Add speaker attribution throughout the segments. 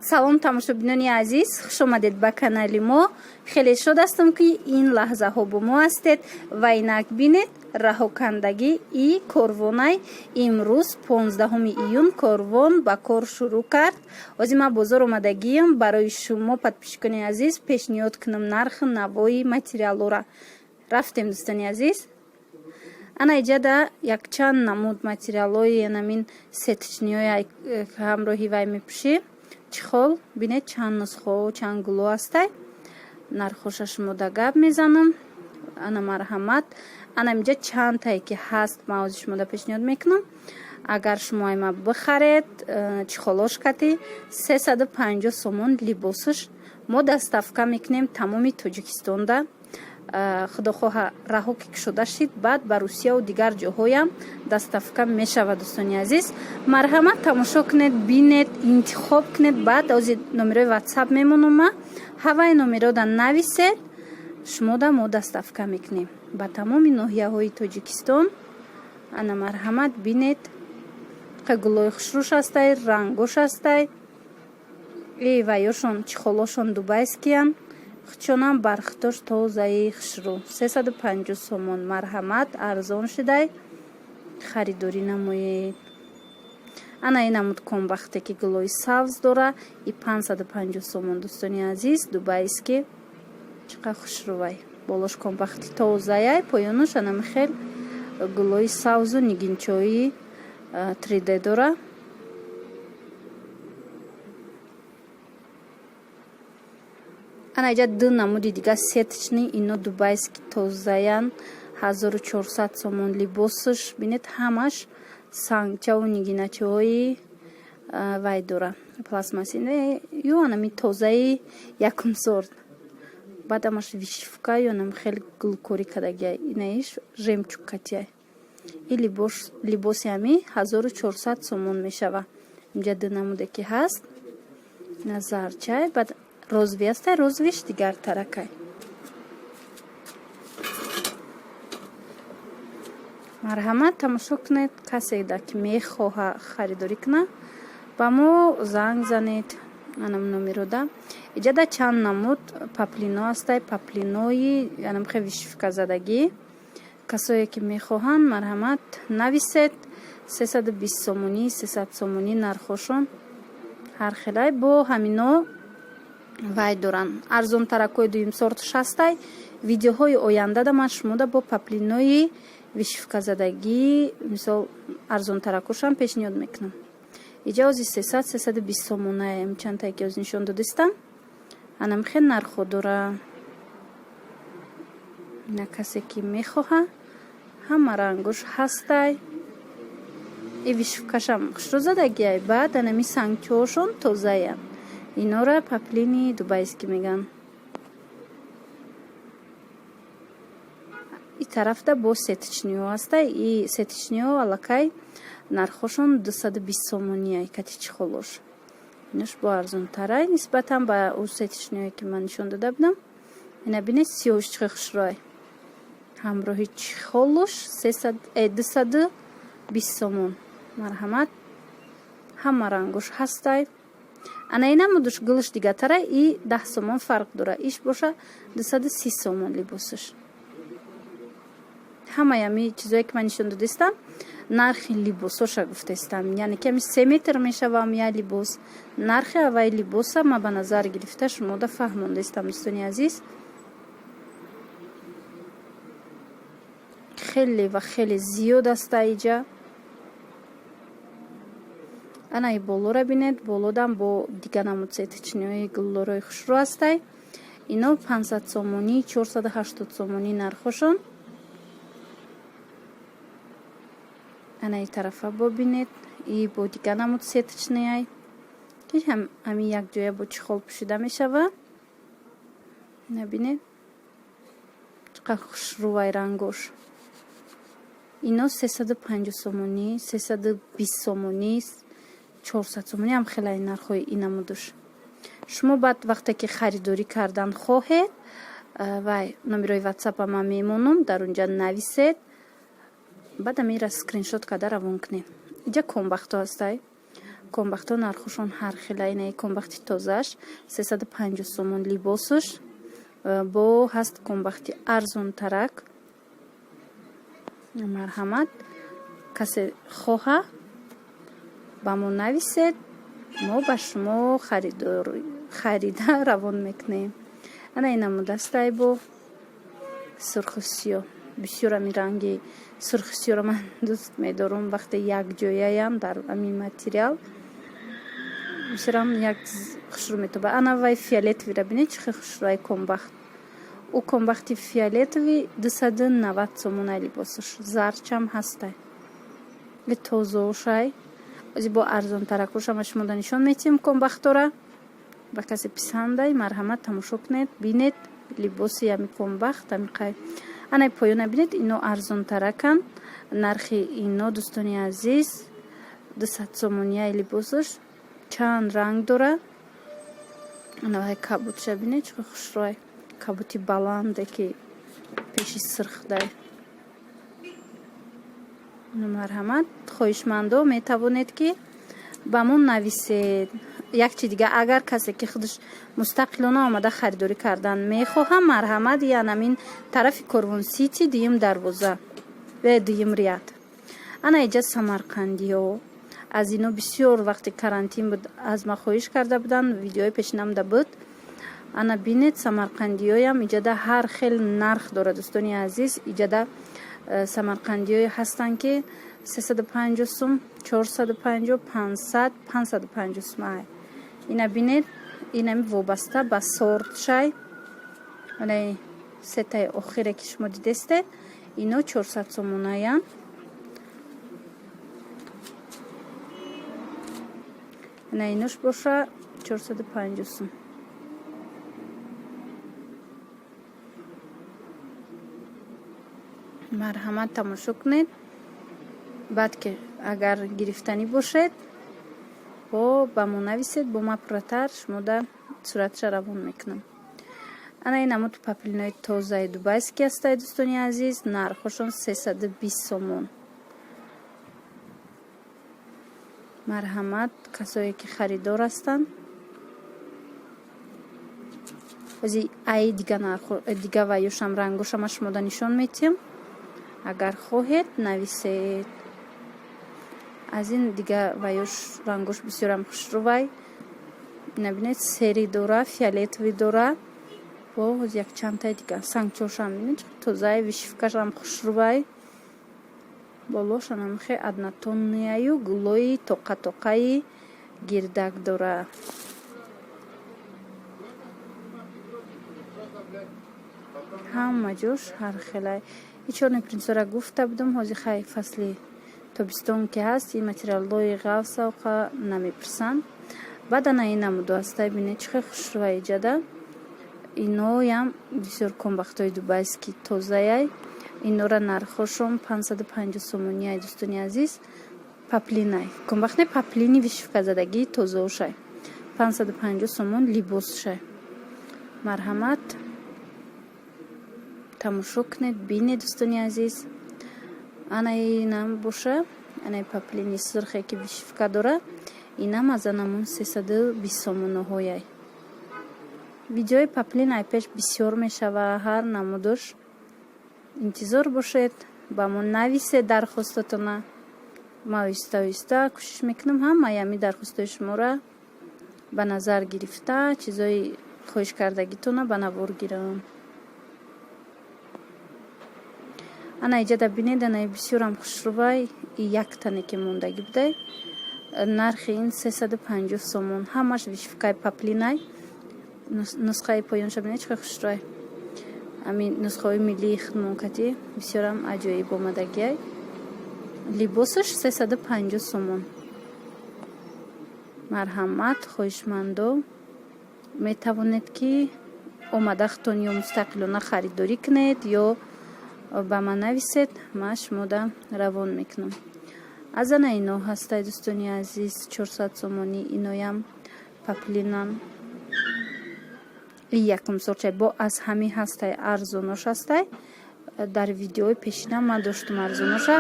Speaker 1: Салом, тамошобинони азиз, хуш омадед ба канали мо. Хеле шод ҳастам, ки ин лаҳзаҳо бо мо ҳастед. Ва инак бинед, раҳокандагӣ и корвонай. Имрӯз 15 июн корвон ба кор шурӯъ кард. Ҳозир ман бозор омадагиам, барои шумо, подписчикони азиз, пешниҳод кунам нархи навои материалҳоро. Рафтем, дӯстони азиз. Ана иҷада якчанд намуд материалҳои анамин сеточный ҳои ҳамроҳи вай мепӯшӣ, чехол. Бинед, чанд нусхао, чанд гуло ҳастай. Нархоша шумо да гап мезанам. Ана, марҳамат, ана инҷа чандтае ки ҳаст, ман ҳозир шумо да пешниҳод мекунам. Агар шумо айма бихаред, чехолош кати 350 сомон либосаш. Мо доставка мекунем тамоми Тоҷикистонда. Худо хоҳа, раҳо ки кушода шид, баъд ба Русияву дигар ҷоҳоям доставка мешавад. Дӯстони азиз, марҳамат, тамошо кунед, бинед, интихоб кунед. Баъд ҳозир номерои Ватсап мемонам, ҳавай номерода нависед, шумода мо доставка мекунем ба тамоми ноҳияҳои Тоҷикистон. Ана, марҳамат, бинед, гулои хушрӯш ҳастай, рангош ҳастай. И ваёшон, чехолошон дубайскиян, хучонам бархитош тозаи хушрӯ. 350 сомон, марҳамат, арзон шудай, харидорӣ намоед. Ана ин намуд комбахте, ки гулои сабз дора, и 550 сомон, дӯстони азиз, дубайский. Чӣ қадр хушрӯвай! Болош комбахти тозаяй, поёнаш анами хел гулои сабзу нигинчои 3D дора. Ана иҷа ду намуди дига сеточный, ино дубайский, тозаян, 1400 сомон либосаш. Бинед, ҳамаш сангчаву нигиначаҳои вай дора, пластмасси ё анами тозаи якум сорт. Баъд ҳамаш вышивка ё анами хеле гулкорӣ кардагиай. Инаиш жемчуг катиай. И либоси ҳами 1400 сомон мешава. Инҷа ду намуде ки ҳаст, зарчай, баъд розовый ҳастай, розовый ш дигар таракай. Марҳамат, тамошо кунед. Касе да ки мехоҳа харидорӣ кунад, ба мо занг занед анам номерода. Иҷада чанд намуд поплино ҳастай, поплинои анамхе вышивка задагӣ. Касое ки мехоҳанд, марҳамат, нависед. 320 сомонӣ, 300 сомонӣ, нархошон ҳар хелай. Бо ҳамино вай доранд, арзонтаракҳои дуюм сорташ ҳастай. Видеоҳои ояндада ман шумода бо поплинои вышивказадагӣ, мисол, арзонтаракошам пешниҳод мекунам. Иҷа ози 300, 320 сомонаем, чандтае ки оз нишон додистам, анамхе нархҳо дора. На касе ки мехоҳа, ҳама рангош ҳастай. И вышивкашам хушрӯ задагиай, баъд анами сангчоҳошон тозаянд. Инора поплини дубайский меган. И тарафда бо сеточный ҳо ҳастай. И сеточный ҳо аллакай нархошон 220 сомониай кати чехолош. Инош бо арзонтарай нисбатан ба ӯ сеточный ҳое, ки ман нишон дода будам. Ина бинед, сиёҳш чӣ хушрӯай, ҳамроҳи чехолош 220 сомон. Марҳамат, ҳама рангош ҳастай. Ана ина мудуш гулш дигартара, и 10 сомон фарқ дора. Иш боша 230 сомон либосаш. Ҳамаи ами чизое ки ман нишон додистам, нархи либосоша гуфтаистам, яъне ки ами 3 метр мешавам я либос. Нархи авваи либоса ман ба назар гирифта шумода фаҳмондаистам, дӯстони азиз. Хеле ва хеле зиёд аста иҷа. Ана и болора бинед, болодам бо дига намуд сеточный ҳои гуллорои хушрӯ ҳастай. Ино 500 сомонӣ, 480 сомонӣ нархошон. Ана и тарафа бобинед, и бо дига намуд сеточный ай, ки ҳамин якҷоя бо чехол пӯшида мешава. Набинед, чӣ қадр хушрӯвай рангош. Ино 350 сомонӣ, 320 сомонӣ, 400 сомонӣ ҳам хеле нархҳои ин намудуш. Шумо баъд вақте ки харидорӣ кардан хоҳед, вай номерои Ватсапа ман мемонам, дар унҷа нависед, баъд амира скриншот карда равон кунед. Иҷа комбахто ҳастай. Комбахтҳо нархошон ҳар хела. Инаи комбахти тозааш 350 сомон либосаш. Бо ҳаст комбахти арзонтарак. Марҳамат, касе хоҳа, ба мо нависед, мо ба шумо харида равон мекунем. Ана ин намудастай бо сурху сиёҳ. Бисёр ами ранги сурху сиёҳро ман дӯст медорам. Вақте якҷояям дар ҳамин материал бисёрам як хушрӯ метоба. Ана вай фиолетовый ра бинед, чӣ хел хушрӯай комбахт. Ӯ комбахти фиолетовый 290 сомонай либосаш. Зарчам ҳастай. Тозошай. Ози бо арзонтаракошама шумода нишон метиҳем комбахтора. Ба касе писандай, марҳамат, тамошо кунед, бинед либоси ами комбахт амиқай. Анаи поёна бинед, ино арзонтараканд. Нархи ино, дӯстони азиз, 200 сомонияи либосаш. Чанд ранг дора. Ана вай кабутша бинед, чӣ хушрӯай. Кабути баланде, ки пеши сирхдай. Марҳамат, хоҳишмандо метавонед, ки ба мо нависед. Як чи дига, агар касе ки худаш мустақилона омада харидорӣ кардан мехоҳам, марҳамат, янамин тарафи Корвон Сити, дуюм дарвоза ва дуюм ряд. Ана иҷа самарқандиҳо. Аз ино бисёр вақти карантин буд, аз ма хоҳиш карда буданд, видеои пешинамда буд. Ана бинед, самарқандиҳоям иҷада ҳар хел нарх дорад, дӯстони азиз. Иҷада самарқандиҳое ҳастанд, ки 350 сум, 450, 500, 550 сум. Ина бинед, инами вобаста ба сортшай. Анаи сетаи охире, ки шумо дидесте, ино 400 сомонаянд. Ина инош боша 450 сум. Марҳамат, тамошо кунед. Баъд ки агар гирифтанӣ бошед, бо ба мо нависед, бо ма пурратар шумода суратша равон мекунам. Ана ин намуд поплинои тозаи дубайский ҳастай, дӯстони азиз. Нархошон 320 сомон. Марҳамат, касое ки харидор ҳастанд. Ози ай дига нархо, дига ваюшам, рангошама шумода нишон метиҳам. Агар хоҳед, нависед. Аз ин дига ваюш рангош бисёрам хушрӯвай. Ина бинед, серый дора, фиолетовый дора, бо якчандтаи дига. Сангчошам бинед, тозаи, вышивка шам хушрӯвай. Болошанам хе однотонный аю гулои тоқа-тоқаи гирдак дора. Ҳама ҷош ҳар хелай. И чёрный принцора гуфта будам. Ҳозир хай фасли тобистон ки ҳаст, ин материалҳои ғафсавқа намепурсанд. Баъд ана ин намуду ҳастай, бинед, чӣ хел хушрӯвай иҷада. Иноям бисёр комбахтҳои дубайский тозаяй. Инора нархошон 550 сомонияй, дӯстони азиз. Поплинай, комбахт не, поплини вышивка задагии тозаошай, 550 сомон либосшай. Марҳамат, тамошо кунед, бинед, дӯстони азиз. Ана инам боша, анаи поплини сурхе, ки вышивка дора, инам аз анамон 320 сомонаҳояй. Видеои поплин ай пеш бисёр мешава, ҳар намудош. Интизор бошед, ба мо нависед дархостатона. Ма оҳиста оҳиста кӯшиш мекунам ҳамаи ҳами дархостҳои шуморо ба назар гирифта, чизои хоҳишкардагитона ба навор гирам. Ана иҷада бинед, анаи бисёрам хушрӯвай, яктане ки мондагӣ будай. Нархи ин 350 сомон. Ҳамаш вышивка и поплинай. Нусхаи поёнша бинед, чӣ хел хушрӯай. Ҳамин нусхаҳои миллии худмонкатӣ бисёрам аҷоиб омадагиай. Либосаш 350 сомон. Марҳамат, хоҳишмандо метавонед, ки омада худтон ё мустақилона харидорӣ кунед, ё ба ман нависед, ман шумода равон мекунам. Аз ана ино ҳастай, дӯстони азиз, 400 сомонӣ. Иноям поплинан, якум сорчай. Бо аз ҳамин ҳастай, арзонош ҳастай. Дар видеои пешина ман доштум арзоноша,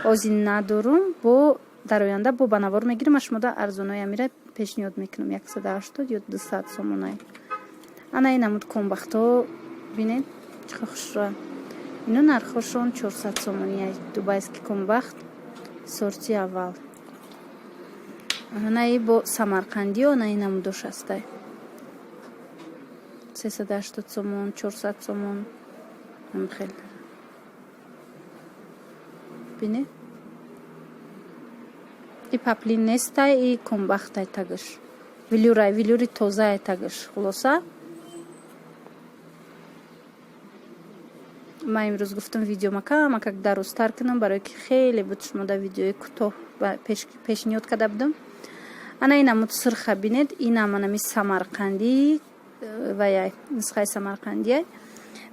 Speaker 1: ҳозир надорум. Бо Дар оянда бо ба навор мегирам, шумода арзонои амира пешниҳод мекунам, 180 ё 200 сомонай. Ана ин намуд комбахтҳо бинед, чӣ қадр хушрӯянд. Ино нархҳошон 400 сомонӣ. Дубайский комбахт, сорти аввал. Анаи бо самарқандиё, анаи намудош ҳастай. 380 сомон, 400 сомон. Хел. Бинед. И поплин нестай, и комбахтай тагаш. Велюрай, велюри тозаай тагаш. Хулоса. Ман имрӯз гуфтам, видео камакак дарозтар кунам, барое ки хеле буд шумода видеои кӯтоҳ пешниҳод карда будам. Ана ин намуд сирха бинед, инам анами самарқандӣ ваяй, нусхаи самарқандиай.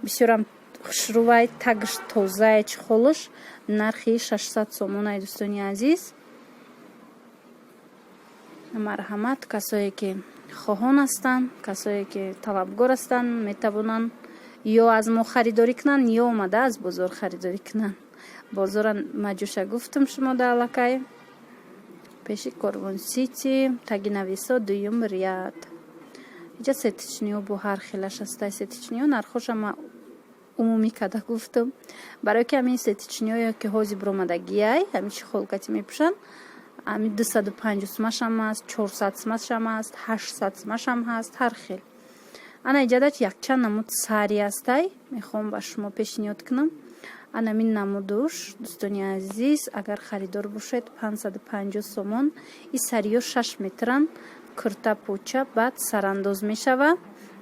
Speaker 1: Бисёрам хушрӯвай, тагш тозае, чӣ холуш. Нархи 600 сомонай, дӯстони азиз. Марҳамат, касое ки хоҳон ҳастанд, касое ки талабгор ҳастанд, метавонанд ё аз мо харидорӣ кунанд, ё омада аз бозор харидорӣ кунанд. Бозора маҷӯша гуфтам шумода аллакай. Пеши Корвон Сити, таги нависо, дуюм ряд. Иҷа сеточный ҳо бо ҳар хелаш ҳастай. Сеточный ҳо нархҳоша ма умумӣ карда гуфтам, барое ки ҳамин сеточный ҳое ки ҳозир биромадагиай, ҳамин чехол кати мепӯшанд, ҳамин 250 сумашам ҳаст, 400 сумашам ҳаст, 800 сумашам ҳаст, ҳар хел. Ана иҷадач якчанд намуд сари ҳастай, мехоҳам ба шумо пешниҳод кунам. Анамин намудуш, дӯстони азиз, агар харидор бошед, 550 сомон. И сариё 6 метран, курта поча, баъд сарандоз мешава.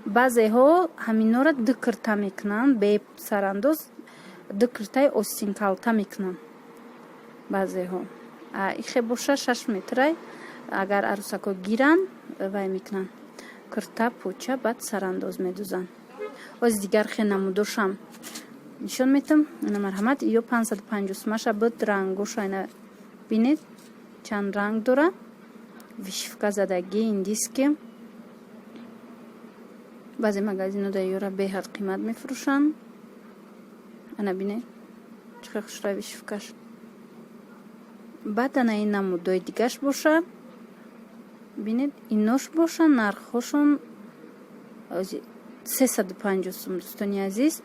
Speaker 1: Баъзеҳо ҳаминора ду курта мекунанд, бе сарандоз ду куртаи остинкалта мекунанд баъзеҳо. Ихе боша, 6 метрай, агар арӯсако гиранд, вай мекунанд, курта поча, баъд сарандоз медузанд. Оз дигар хе намудошам нишон метам. Ина, марҳамат, ё 550 сумаша буд. Рангоша ина бинед, чанд ранг дора. Вышивка задагӣ, индийский. Баъзе магазино дар ёра беҳад қимат мефурӯшанд. Ана бинед, чӣ хел хушрӯя вышивка ш. Баъд ана ин намудои дигаш боша, бинед, инош боша, нархҳошон 350 сум, дӯстони азиз.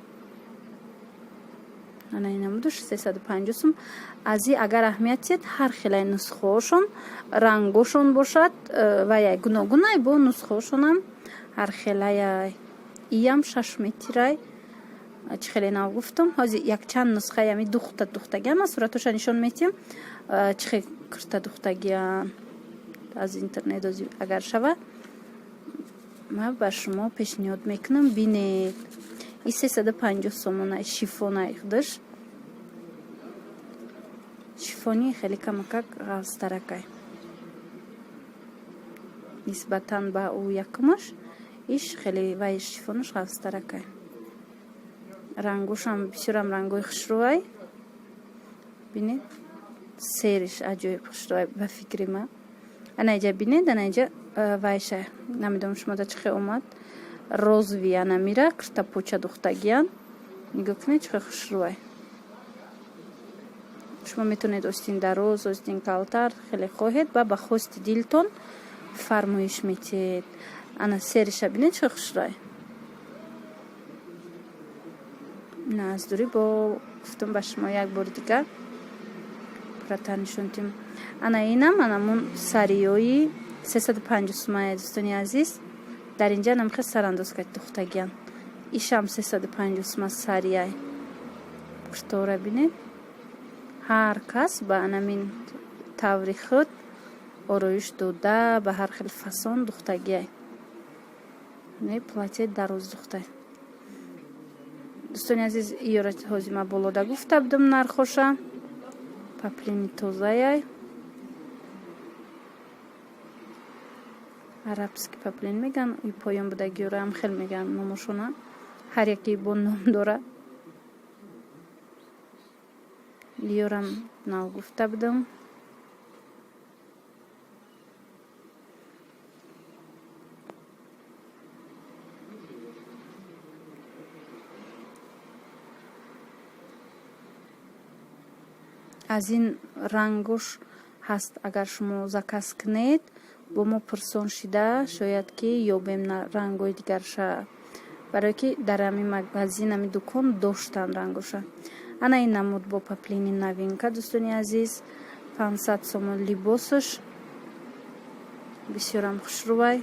Speaker 1: Ана ин намудош 350 сум. Аз и агар аҳамият диҳед, ҳар хелаи нусхаҳошон, рангошон бошад, ваяй, гуногунай, бо нусхаҳошонам ҳар хелая. Иям 6 метирай, чӣ хеле нав гуфтам. Ҳозир якчанд нусхаи ами духта духтагиам, ман суратоша нишон метиҳам, чӣ хел курта духтагиам аз интернет. Ҳозир агар шава, ман ба шумо пешниҳод мекунам, бинед. И 350 сомонай, шифонай, худаш шифони, хеле камакак ғафзтаракай нисбатан ба ӯ якумаш. Иш хеле вай шифонаш ғафзтаракай. Рангошам бисёрам рангои хушрӯай, бинед, сериш аҷоиб хушрӯай ба фикри ман. Ана иҷа бинед, ана иҷа вайша, намедонам шумода чӣ хел омад, розовый, ана мира курта поча духтагиян. Нигоҳ кунед, чӣ хел хушрӯай. Шумо метавонед остин дароз, остин калтар хеле хоҳед ва ба хости дилтон фармоиш метиҳед. Ана сериша бинед, чӣ хушрӯай. На, аз дурӣ бо гуфтам ба шумо, як бори дигар пурратар нишон дим. Ана инам анамун сариёи 350 сумая, дӯстони азиз. Дар инҷа намхе сарандоз кард духтагиян. Ишам 350 сума сарияй. Куртора бинед, ҳар кас ба анамин таври худ ороиш дода, ба ҳар хел фасон духтагиай. Не, платье дароз духтай. Дӯстони азиз, иёра ҳозир ма болода гуфта будам нархоша. Поплини тозаяй, арабский поплин меган, и поён будагиёраам хел меган номошона, ҳар яке бо ном дора. Иёрам нав гуфта будам. Аз ин рангош Ҳаст, агар шумо заказ кунед, бо мо пурсон шида, шояд ки ёбем рангҳои дигарша, барое ки дар ҳамин магазин, ҳамин дукон доштанд рангоша. Ана ин намуд бо поплини новинка, дӯстони азиз, 500 сомон либосаш, бисёрам хушрӯвай.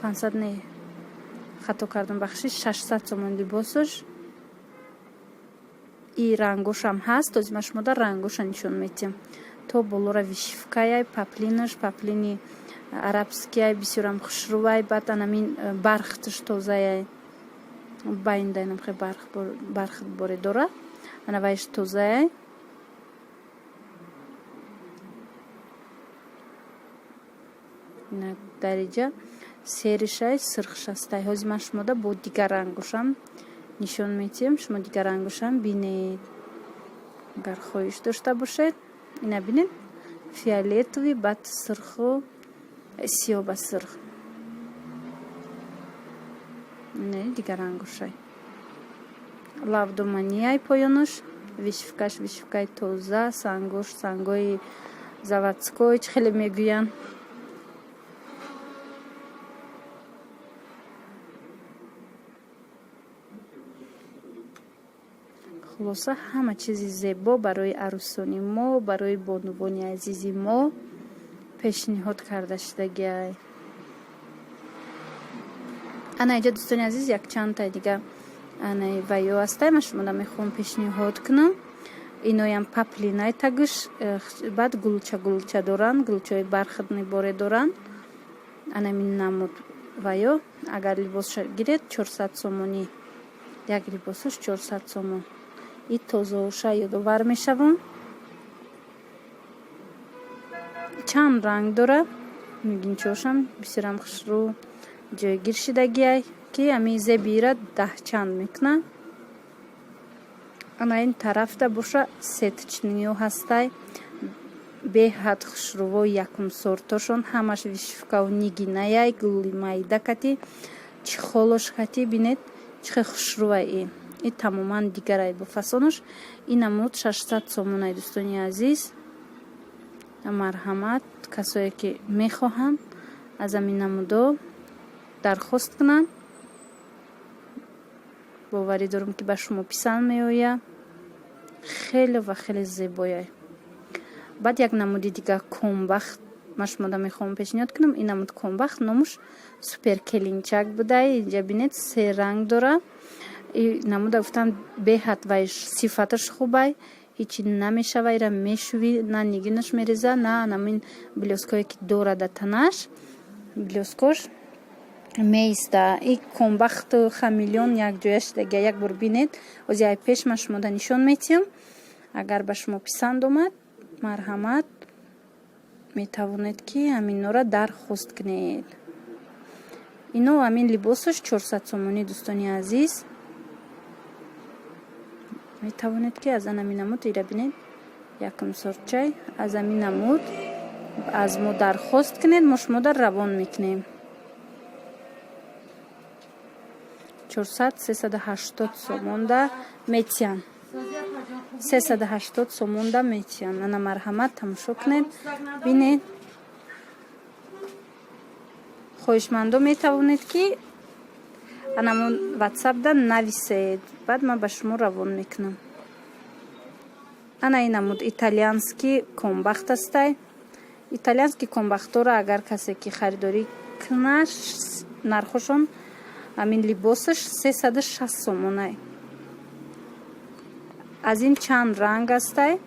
Speaker 1: 500 не, хато кардам, бахшиш, 600 сомон либосаш. И рангошам ҳаст, ози ман шумода рангоша нишон метиҳам. То болора вышивкаяй, поплинаш поплини арабскияй, бисёрам хушрӯвай. Баъд анамин бархташ тозаяй, байндаинамхе бархт боре дора, ана вайш тозаяй. Дариҷа серишай, сирхшастай. Ҳозир ман шумода бо дигар рангошам нишон метиҳам, шумо дигар рангошам бинед, агар хоҳиш дошта бошед. Ина бинед, фиолетовый, баъд сирху сиёҳ ба сирх, не, дигар рангошай. Лавдоманияй поёнаш, вышивкаш вышивкаи тоза, сангош сангои заводской, чӣ хеле мегӯянд. Хулоса, ҳама чизи зебо барои арӯсони мо, барои бонувони азизи мо пешниҳод карда шудагиай. Ана инҷа, дӯстони азиз, якчандтаи дига ана ваё ҳастай, ман шумода мехоҳам пешниҳод кунам. Иноям поплинай тагуш, баъд гулча гулча доранд, гулчаҳои бархатный боре доранд. Анамин намуд ваё, агар либосша гиред, 400 сомонӣ, як либосаш 400 сомон. И тозаоша ёдовар мешавам, чанд ранг дорад, нигинчошам бисёрам хушрӯ ҷойгир шидагиай, ки ҳамин зебира даҳчанд мекунад. Ана ин тарафта боша сеточныйҳо ҳастай, беҳад хушрӯво, якум сортошон, ҳамаш вышивкаву нигинаяй, гули майда кати, чехолош кати. Бинед, чӣ хел хушрӯвай и. И тамоман дигарай бо фасонош. Ин намуд 600 сомонай, дӯстони азиз. Марҳамат, касое ки мехоҳанд, аз ҳамин намудо дархост кунанд. Боварӣ дорам, ки ба шумо писанд меояд, хеле ва хеле зебояй. Баъд як намуди дига комбахт ман шумода мехоҳам пешниҳод кунам. Ин намуд комбахт номуш супер келинчак будай. Инҷа бинед, се ранг дора. И намуда гуфтам, беҳад вай сифаташ хубай, ҳичи намешава, ира мешувӣ, на нигинаш мереза, на намин блёсткое ки дора да танаш, блёсткош меиста. И комбахту хамелеон якҷоя шудагия, як бор бинед. Ози ай пеш ман шумода нишон метиҳам, агар ба шумо писанд омад, марҳамат, метавонед ки ҳаминора дархост кунед. Ино ҳамин либосаш 400 сомонӣ, дӯстони азиз. Метавонед ки аз ан ҳамин намуд, ира бинед, якум сортчай, аз ҳамин намуд аз мо дархост кунед, мо шумода равон мекунем. 400, 380 сомонда метиҳанд, 380 сомонда метиҳанд. Ана, марҳамат, тамошо кунед, бинед. Хоҳишмандо метавонед ки анамон ватсапда нависед, баъд ман ба шумо равон мекунам. Ана ин намуд итальянский комбахт астай. Итальянский комбахтҳоро агар касе ки харидорӣ кунад, нархошон ҳамин либосаш 360 сомонай. Аз ин чанд ранг астай,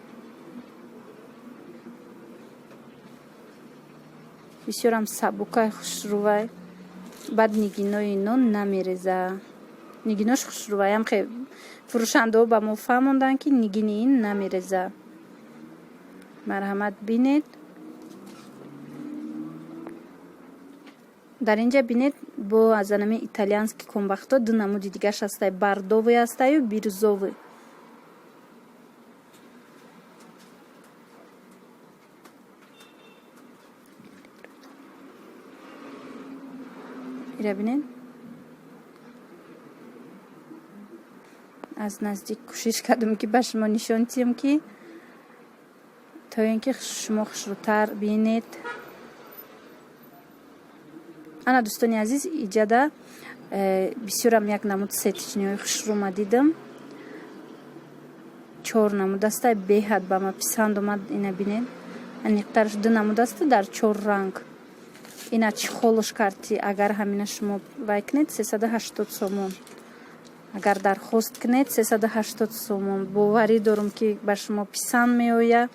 Speaker 1: бисёрам сабукай, хушрӯвай. Баъд нигинои ино намереза, нигинош хушрӯвай. Ам фурӯшандаҳо ба мо фаҳмонданд, ки нигини ин намереза. Марҳамат, бинед. Дар инҷа бинед, бо аз анами итальянский комбахтҳо ду намуди дигарш ҳастай: бордовый ҳастаю бирюзовый. Ира бинед, аз наздик кӯшиш кардам, ки ба шумо нишон диҳам, ки То ин ки шумо хушрӯтар бинед. Ана, дӯстони азиз, иҷада бисёрам як намуд сеточный ҳои хушрӯ ма дидам. Чор намуд аста, беҳад ба ма писанд омад. Ина бинед, аниқтараш ду намуд аста дар чор ранг. Ина чехол уш карти. Агар ҳамина шумо вай кунед, 380 сомон. Агар дархост кунед, 380 сомон. Боварӣ дорам, ки ба шумо писанд меояд.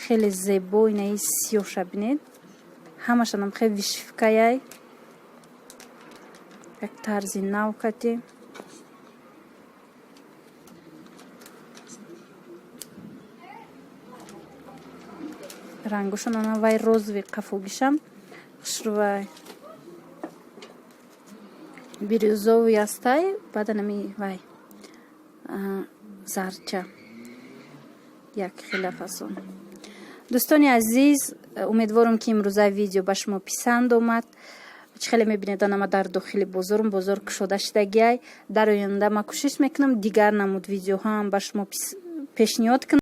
Speaker 1: Хеле зебо. Инаи сиёша бинед, ҳамашонам хеле вышивка яй, як тарзи нав кати. Рангошон ана вай розовый қафогишам хушрӯвай, бирюзовый астай, баъд анами вай зарча, як хела фасон. Дӯстони азиз, умедворам, ки имрӯза видео ба шумо писанд омад. Чӣ хеле мебинед, ана ма дар дохили бозорум, бозор кушода шудагиай. Дар оянда ма кӯшиш мекунам, дигар намуд видеоҳоам ба шумо пешниҳод кунам.